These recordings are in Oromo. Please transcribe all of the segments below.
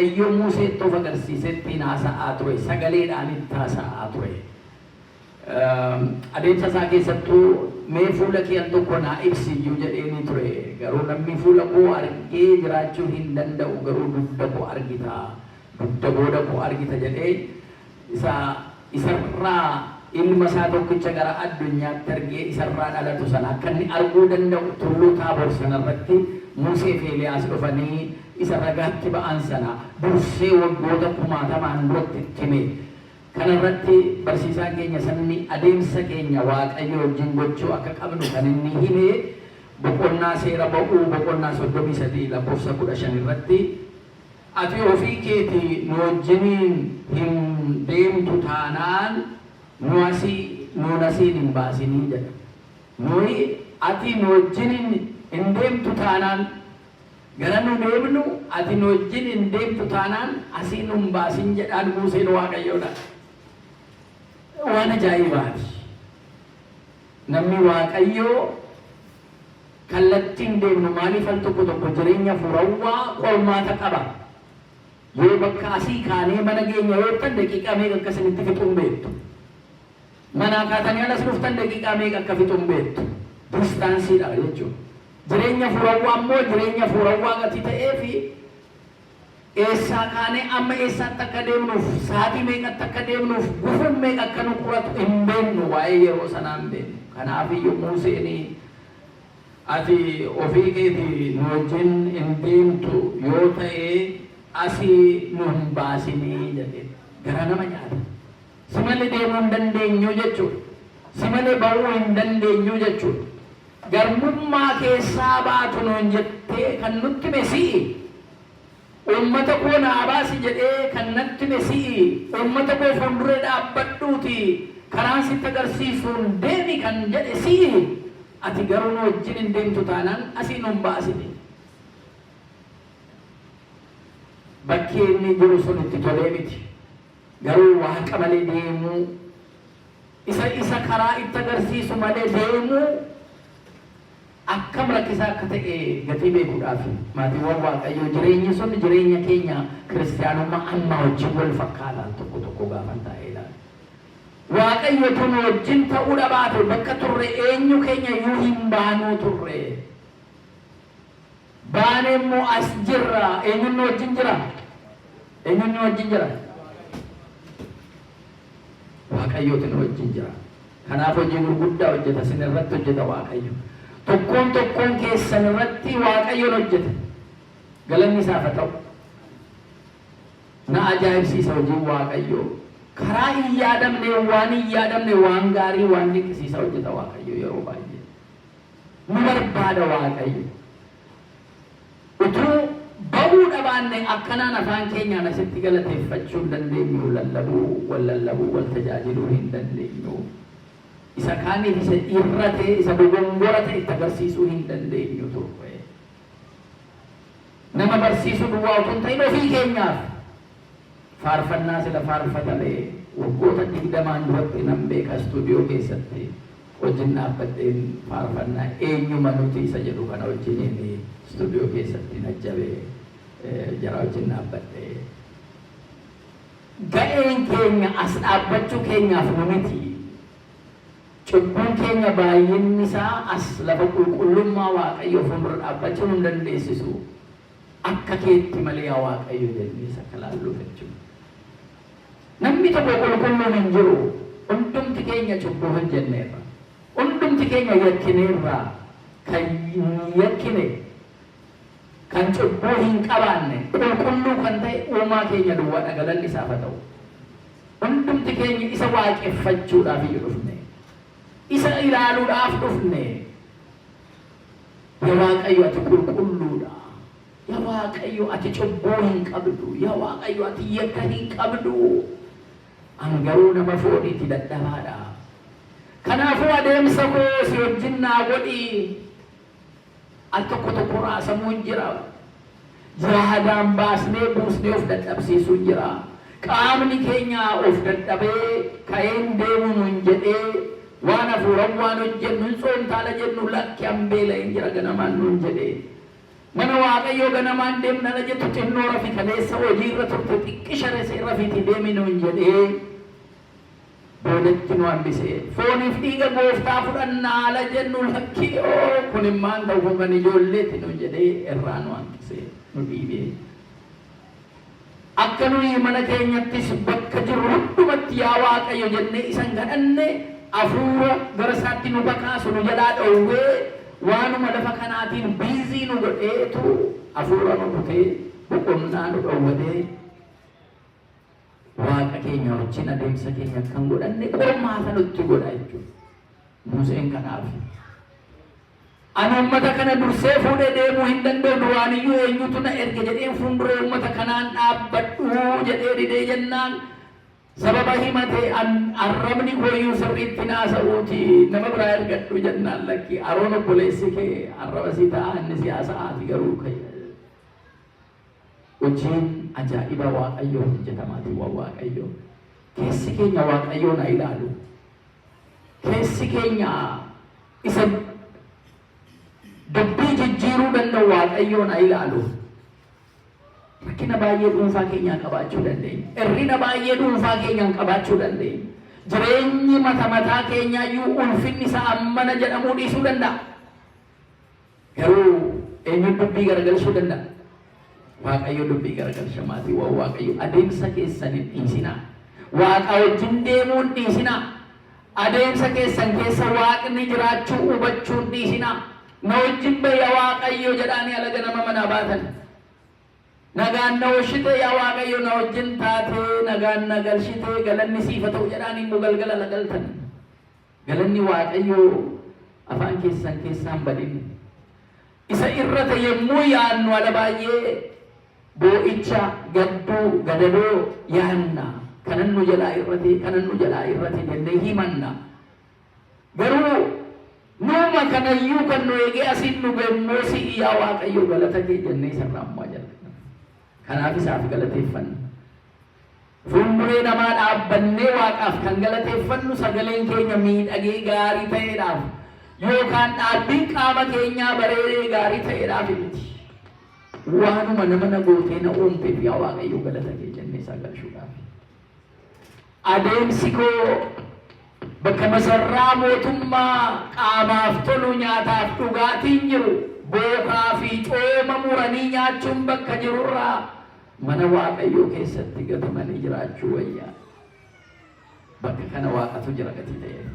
Waaqayyo Museetti of agarsiisee ittiin haasa'aa ture, sagaleedhaan itti haasa'aa ture. Adeemsa isaa keessattuu mee fuula kee al tokko naa ibsi iyyuu jedheenii ture. Garuu namni fuula koo argee jiraachuu hin danda'u, garuu dugda koo argita, dugda booda koo argita jedhee isa isarraa ilma isaa tokkicha gara addunyaatti ergee isarraa dhalatu sana akka inni arguu danda'u tulluu Taabor sanarratti Musee fi Eeliyaas dhufanii isa ragaatti ba'an sana dursee waggoota kumaatamaan duratti itti hime. Kana irratti barsiisaan keenya sanni adeemsa keenya Waaqayyo wajjin gochuu akka qabnu kan inni hime boqonnaa seera ba'uu boqonnaa 33 lakkoofsa 15 irratti Ati ofii keetii nu wajjiniin hin deemtu taanaan nu asii nuun asiin hin baasinii jedha. Nuyi ati nu wajjiniin hin deemtu taanaan gara nu deemnu ati nu wajjin hin deemtu taanaan asii nu hin baasin jedhaan Museen Waaqayyoodhaan. Waan ajaa'ibaati. Namni Waaqayyoo kallattiin deemnu maaliif al tokko tokko jireenya hafuurawwaa qormaata qaba. Yoo bakka asii kaanee mana geenya yoo jettan daqiiqaa meeqa akka isinitti fixu hin beektu. Manaa kaatanii alas dhuftan daqiiqaa meeqa akka fixu hin beektu. Distaansiidha jechuudha. Jireenya hafuurawwaa immoo jireenya hafuurawwaa gatii ta'ee fi Eessaa kaanee amma eessaatti akka deemnuuf, sa'aatii meeqatti akka deemnuuf, gufuun meeqa akka nu quratu hin beeknu, waa'ee yeroo sanaa hin beeknu. Kanaaf iyyuu Museen, Ati ofii keetii nu wajjin hin deemtu yoo ta'e asii nu hin baasinii jedheen. Garaa nama nyaata. Si malee deemuu hin dandeenyu jechuudha. Si malee ba'uu hin dandeenyu jechuudha. Garbummaa keessaa baatu nuun jettee kan nutti hime si'i. Uummata koo naa baasi jedhee kan natti hime si'i. Uummata koo fuulduree dhaabbadhuutii karaan sitti agarsiisuun deemi kan jedhe si'i. Ati garuu nu wajjin hin deemtu taanaan asii nu hin baasini. Bakki inni jiru sun itti tolee miti. Garuu Waaqa malee deemuu, isa isa karaa itti agarsiisu malee deemuu akkam rakkisaa akka ta'e gatii beekuudhaaf maatiiwwan Waaqayyoo jireenyi sun jireenya keenya kiristiyaanummaa ammaa wajjin wal fakkaata al tokko tokko gaafan taa'ee ilaalu. Waaqayyo utuu nu wajjin ta'uu dhabaate bakka turre eenyu keenya iyyuu hin baanuu turre. Baanee immoo as jirra. Eenyuun nu wajjin jira? Eenyuun nu wajjin jira? Waaqayyootu nu wajjin jira. Kanaaf hojii gurguddaa hojjeta. Isin irratti hojjeta Waaqayyo. Tokkoon tokkoon keessan irratti Waaqayyoon hojjeta. Galanni isaaf haa ta'u. Na ajaa'ibsiisa hojiin Waaqayyoo. Karaa hin yaadamne waan hin yaadamne waan gaarii waan dinqisiisaa hojjeta Waaqayyo yeroo baay'ee. Nu barbaada Waaqayyo. Utuu ba'uu dhabaanne akkanaan afaan keenyaan asitti galateeffachuu hin dandeenyu, lallabuu, wal lallabuu, wal tajaajiluu hin dandeenyu. Isa kaaniif isa irrate, isa dogongora ta'e itti agarsiisuu hin dandeenyu turre. Nama barsiisuu duwwaa utuu hin ta'in ofii keenyaaf Faarfannaa sila faarfatame waggoota 20n duratti nan beeka istuudiyoo keessatti wajjin dhaabbadheen faarfannaa eenyuma nuti isa jedhu kana wajjiniin istuudiyoo keessatti najjabe jara wajjin dhaabbadhee. Ga'een keenya as dhaabbachuu keenyaaf nu miti. Cubbuun keenya baay'inni isaa as lafa qulqullummaa Waaqayyoo fuuldura dhaabbachuu nu hin dandeessisu. Akka keetti malee yaa Waaqayyo jennee isa akka laalluuf jechuudha. Namni tokko qulqulluun hin jiru. Hundumti keenya cubbuu hojjenneerra. Hundumti keenya yakkineerra. Kan hin yakkine, kan cubbuu hin qabaanne, qulqulluu kan ta'e uumaa keenya duwwaadha. Galanni isaaf haa ta'u. Hundumti keenya isa waaqeffachuudhaaf iyyuu dhufne. Isa ilaaluudhaaf dhufne. Yaa Waaqayyo ati qulqulluudha. Yaa Waaqayyo ati cubbuu hin qabdu. Yaa Waaqayyo ati yakka hin qabdu. An garuu nama fooniiti dadhabaadha. Kanaafuu adeemsa koo si wajjin naa godhi. Al tokko tokko raasamuun jira. Yaadaan baasnee buusnee of dadhabsiisuun jira. Qaamni keenya of dadhabee ka'een deemu nuun jedhee waan hafuuran waan hojjennu hin tsoomtaala jennu lakki an beela'een jira ganamaan nuun jedhee. Mana Waaqayyoo ganamaan deemna na jettu, xinnoo rafi, kaleessa hojii irra turte, xiqqisha rafiitii deemi nuun jedhee boodatti nu hambise. Fooniif dhiiga Gooftaa fudhannaa ala jennu, lakkii, oo kun immaan ta'u, kun kan ijoolleeti nuun jedhee irraa nu hanqise, nu dhiibee. Akka nuyi mana keenyattis bakka jirru hundumatti yaa Waaqayyo jennee isan kadhanne, hafuura gara isaatti nu kakaasu nu jalaa dhowwee, waanuma lafa kanaatiin busy nu godheetu hafuura nu kutee, boqonnaa nu dhowwatee, Waaqa keenya wajjin adeemsa keenya akkan godhanne qormaata nutti godha jechuudha. Museen kanaaf, "Ani uummata kana dursee fuudhee deemuu hin danda'u, duraaniyyuu eenyutu na erge jedheen fuulduree uummata kanaan dhaabbadhu?" jedhee didee jennaan, sababa himate, "Arrabni kooyyuu sirriitti naasa'uuti, nama biraa ergadhu" jennaan, "Lakki, Aroon obboleessi kee arraba si ta'a, inni si haasa'aati." Garuu hojiin ajaa'iba Waaqayyoo hojjetamaatiiwwan Waaqayyoo. Keessi keenya Waaqayyoon haa ilaalu. Keessi keenya isa dubbii jijjiiruu danda'u Waaqayyoon haa ilaalu. Rakkina baay'ee dhuunfaa keenyaan qabaachuu dandeenya. Hir'ina baay'ee dhuunfaa keenyaan qabaachuu dandeenya. Jireenyi mata mataa keenyaayyuu ulfinni isaa ammana jedhamuu dhiisuu danda'a. Garuu eenyuun dubbii garagalchuu danda'a? Waaqayyo dubbii garagalcha, maatiiwwan Waaqayyo. Adeemsa keessan hin dhiisinaa. Waaqa wajjin deemuu hin dhiisinaa. Adeemsa keessan keessa Waaqni jiraachuu hubachuu hin dhiisinaa. "Na wajjin ba'i yaa Waaqayyo" jedhaanii alaga nama manaa baatan. "Nagaan na oolchite yaa Waaqayyo, na wajjin taatee nagaan na galchite, galanni siif haa ta'u" jedhaanii immoo galgala lagaltan. Galanni Waaqayyo afaan keessan keessaan badin. Isa irrate yommuu yaannu ala baay'ee boo'icha, gadduu, gadadoo yaanna. Kanan nu jalaa irrate, kanan nu jalaa irrate jennee himanna. Garuu nuuma kanayyuu kan nu eegee asiin nu ga'immoo si'i, yaa Waaqayyo, galata kee jennee isarraa ammoo jalqabna. Kanaaf isaaf galateeffanna. Fuulduree namaa dhaabbannee Waaqaaf kan galateeffannu sagaleen keenya miidhagee gaarii ta'eedhaaf yookaan dhaabbiin qaama keenyaa bareedee gaarii ta'eedhaaf miti. Waanuma nama na gootee na uumteef yaa Waaqayyo galata kee jennee isaa galchuudhaaf. Adeemsi koo bakka masarraa mootummaa qaamaaf tolu, nyaataaf dhugaatiin jiru, bookaa fi cooma muranii nyaachuun bakka jirurraa mana Waaqayyoo keessatti gatamanii jiraachuu wayyaa. Bakka kana Waaqatu jira gatii ta'eef.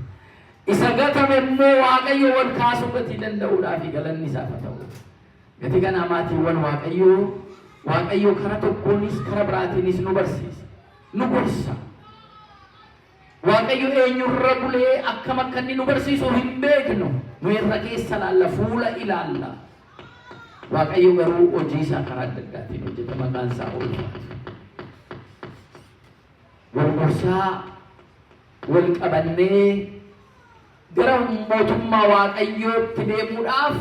Isa gatame immoo Waaqayyo wal kaasuu gatii danda'uudhaa fi galanni isaaf haa ta'u. Gatii kanaa maatiiwwan Waaqayyoo, Waaqayyo kara tokkoonis kara biraatiinis nu barsiisa. Nu gorsa. Waaqayyo eenyurra bulee akkam akka inni nu barsiisu hin beeknu. Nu irra keessa ilaalla, fuula ilaalla. Waaqayyo garuu hojii isaa karaa adda addaatiin hojjeta, maqaan isaa ulfaatu. Wal gorsaa wal qabannee gara mootummaa Waaqayyootti deemuudhaaf,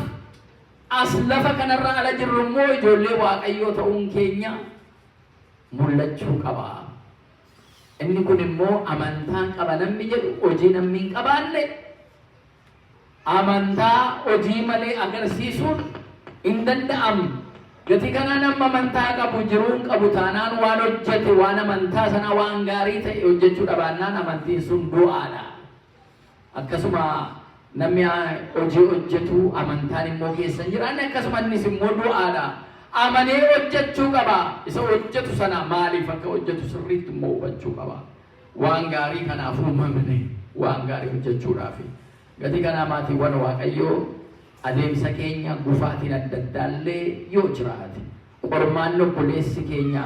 as lafa kanarra ala jirru immoo ijoollee Waaqayyoo ta'uun keenya mul'achuu qaba. Inni kun immoo amantaan qaba namni jedhu hojii namni hin qabaanne, amantaa hojii malee agarsiisuun hin danda'amu. Gatii kanaa nama amantaa qabu jiruun qabu taanaan, waan hojjete, waan amantaa sanaa, waan gaarii ta'e hojjechuu dhabaannaan, amantiin sun du'aadha. Akkasuma namni hojii hojjetu amantaan immoo keessa hin jiraanne, akkasuma innis immoo du'aadha. Amanee hojjechuu qaba. Isa hojjetu sana maaliif akka hojjetu sirriitti immoo hubachuu qaba. Waan gaarii kanaaf uumamne, waan gaarii hojjechuudhaafi. Gatii kanaa maatiiwwan Waaqayyoo, adeemsa keenya gufaatiin adda addaallee yoo jiraate, qormaanni obboleessi keenya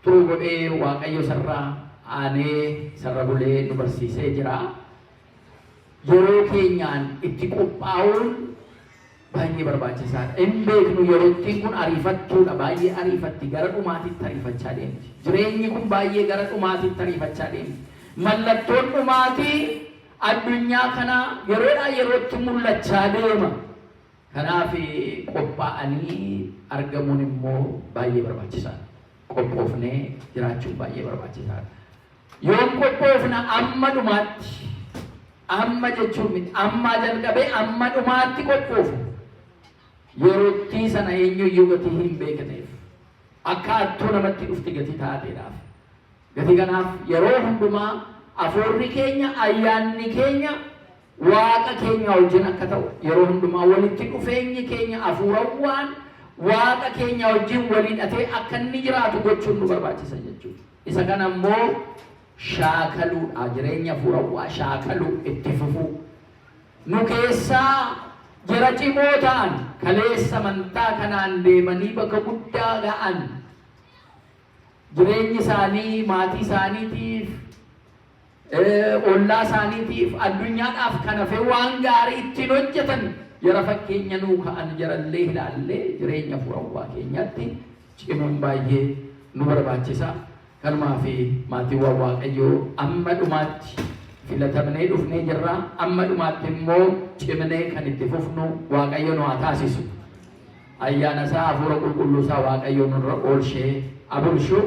turuu godhee, Waaqayyo sarara aanee sarara bulee nu barsiisee jira. Yeroo keenyaan itti qophaa'uun baay'ee barbaachisaadha. Hin beeknu, yerootiin kun ariifattuudha. Baay'ee ariifatti, gara dhumaatitti ariifachaa deemti. Jireenyi kun baay'ee gara dhumaatitti ariifachaa deemti. Mallattoon dhumaatii addunyaa kanaa yeroodhaa yerootti mul'achaa deema. Kanaaf qophaa'anii argamuun immoo baay'ee barbaachisaadha. Qophoofnee jiraachuun baay'ee barbaachisaadha. Yoom qophoofna? Amma dhumaatti. Amma jechuun miti. Ammaa jalqabee amma dhumaatti qophoofna. Yerootti sana eenyuyyuu gatii hin beekneef akka hattuu namatti dhufti gatii taateedhaaf. Gatii kanaaf yeroo hundumaa afuurri keenya, ayyaanni keenya Waaqa keenya wajjin akka ta'u, yeroo hundumaa walitti dhufeenyi keenya afuurawwaan Waaqa keenya wajjin walhidhatee akka inni jiraatu gochuun nu barbaachisa jechuudha. Isa kana immoo shaakaluudha. Jireenya afuurawwaa shaakaluu, itti fufuu. Nu keessaa jara cimoo ta'an, kaleessa amantaa kanaan deemanii bakka guddaa ga'an, jireenyi isaanii maatii isaaniitiif, ollaa isaaniitiif, addunyaadhaaf kan hafe waan gaarii ittiin hojjetan, jara fakkeenya nuu ka'an jarallee ilaallee jireenya afuurawwaa keenyatti cimuun baay'ee nu barbaachisa. Kanumaa fi maatiiwwan Waaqayyoo, amma dhumaatti filatamnee dhufnee jirra. Amma dhumaatti immoo cimnee kan itti fufnu Waaqayyo nu haa taasisu. Ayyaana isaa, hafuura qulqulluu isaa Waaqayyo nurra oolchee abulshu.